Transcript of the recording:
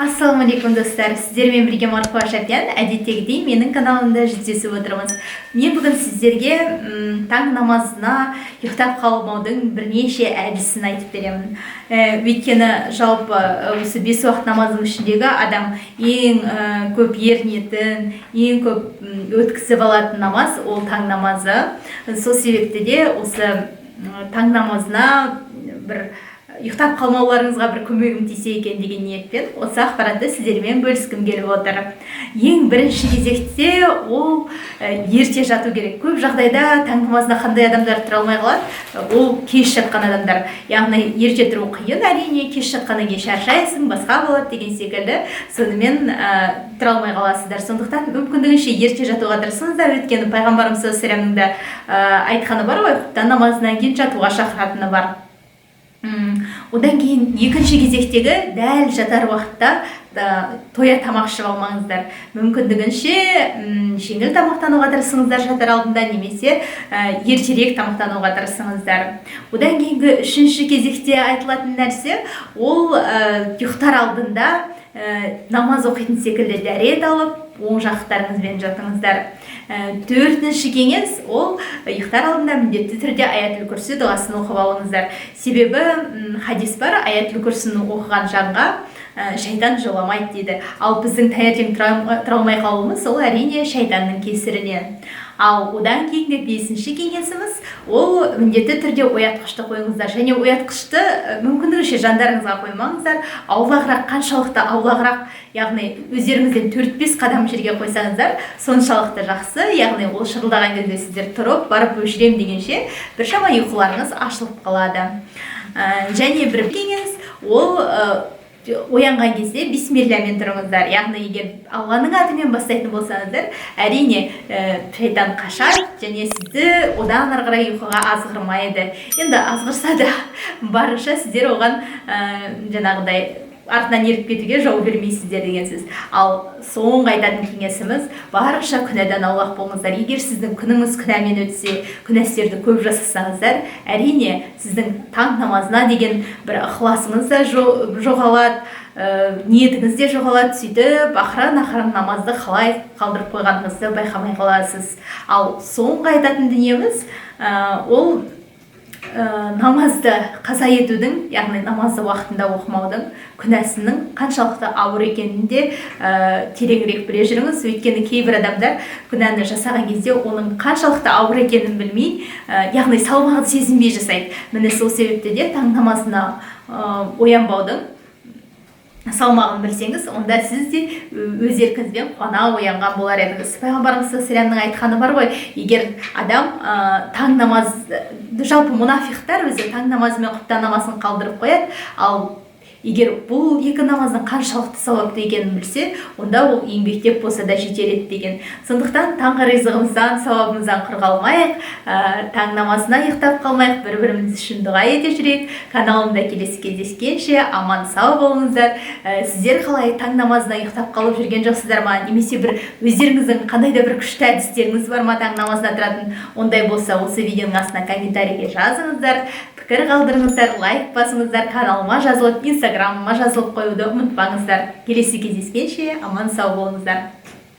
Ассалаумағалейкум, достар! Сіздермен бірге Марфуға Шапиян. Әдеттегідей менің каналымда жүздесіп отырмыз. Мен бүгін сіздерге таң намазына ұйықтап қалмаудың бірнеше әдісін айтып беремін. Өйткені жалпы осы бес уақыт намаздың ішіндегі адам ең көп ерінетін, ең көп өткізіп алатын намаз ол таң намазы. Сол себепті де осы таң намазына бір ұйықтап қалмауларыңызға бір көмегім тисе екен деген ниетпен осы ақпаратты сіздермен бөліскім келіп отыр. Ең бірінші кезекте ол ерте жату керек. Көп жағдайда таң намазына қандай адамдар тұра алмай қалады? Ол кеш жатқан адамдар. Яғни ерте тұру қиын, әрине, кеш жатқаннан кейін шаршайсың, басқа болады деген секілді, сонымен тұра алмай қаласыздар. Сондықтан мүмкіндігінше ерте жатуға тырысыңыздар, өйткені пайғамбарымыз саллаллаху алейхи да айтқаны бар ғой, құптан намазынан кейін жатуға шақыратыны бар. Одан кейін екінші кезектегі дәл жатар уақытта да, тоя тамақ ішіп алмаңыздар. Мүмкіндігінше жеңіл тамақтануға тырысыңыздар жатар алдында немесе ертерек тамақтануға тырысыңыздар. Одан кейінгі үшінші кезекте айтылатын нәрсе ол ұйықтар алдында намаз оқитын секілді дәрет алып, оң жақтарыңызбен жатыңыздар. Төртінші кеңес ол ұйықтар алдында міндетті түрде Аятүл Күрсі дұғасын оқып алыңыздар. Себебі хадис бар, Аятүл Күрсіні оқыған жанға шайтан жоламайды дейді. Ал біздің таңертең тұра алмай қалуымыз ол, әрине, шайтанның кесірінен. Ал одан кейінгі бесінші кеңесіміз ол міндетті түрде оятқышты қойыңыздар және оятқышты мүмкіндігінше жандарыңызға қоймаңыздар, аулағырақ, қаншалықты аулағырақ, яғни өздеріңізден 4-5 қадам жерге қойсаңыздар, соншалықты жақсы. Яғни ол шырылдаған кезде сіздер тұрып барып өшірем дегенше біршама ұйқыларыңыз ашылып қалады. Және бір кеңес ол оянған кезде бисмиллямен тұрыңыздар. Яғни егер Алланың атымен бастайтын болсаңыздар, әрине, шайтан қашады және сізді одан ары қарай ұйқыға азғырмайды. Енді азғырса да, барынша сіздер оған жаңағыдай артынан еріп кетуге жол бермейсіздер деген сөз. Ал соңғы айтатын кеңесіміз: барынша күнәдан аулақ болыңыздар. Егер сіздің күніңіз күнәмен өтсе, күнә істерді көп жасасаңыздар, әрине, сіздің таң намазына деген бір ықыласыңыз да жоғалады, ниетіңіз де жоғалады. Сөйтіп ақырын ақырын намазды қалай қалдырып қойғаныңызды байқамай қаласыз. Ал соңғы айтатын дүниеміз ол намазды қаза етудің, яғни намазды уақытында оқымаудың күнәсінің қаншалықты ауыр екенін де тереңірек біле жүріңіз. Өйткені кейбір адамдар күнәні жасаған кезде оның қаншалықты ауыр екенін білмей, яғни салмағын сезінбей жасайды. Міне, сол себепті де таң намазына оянбаудың салмағын білсеңіз, онда сіз де өз еркіңізбен қуана оянған болар едіңіз. Пайғамбарымыз саллаллаху алейхи айтқаны бар ғой, егер адам таң намаз, жалпы мұнафиқтар өзі таң намазы мен құптан намазын қалдырып қояды, ал егер бұл екі намаздың қаншалықты сауапты екенін білсе, онда ол еңбектеп болса да жетер еді деген. Сондықтан таңғы ризығымыздан, сауабымыздан құр қалмайық, таң намазына ұйықтап қалмайық, бір біріміз үшін дұға ете жүрейік. Каналымда келесі кездескенше аман сау болыңыздар. Сіздер қалай, таң намазына ұйықтап қалып жүрген жоқсыздар ма немесе бір өздеріңіздің қандай да бір күшті әдістеріңіз бар ма таң намазына тұратын? Ондай болса, осы видеоның астына комментарийге жазыңыздар, пікір қалдырыңыздар, лайк басыңыздар, каналыма жазылып, инстаграмыма жазылып қоюды ұмытпаңыздар. Келесі кездескенше аман сау болыңыздар.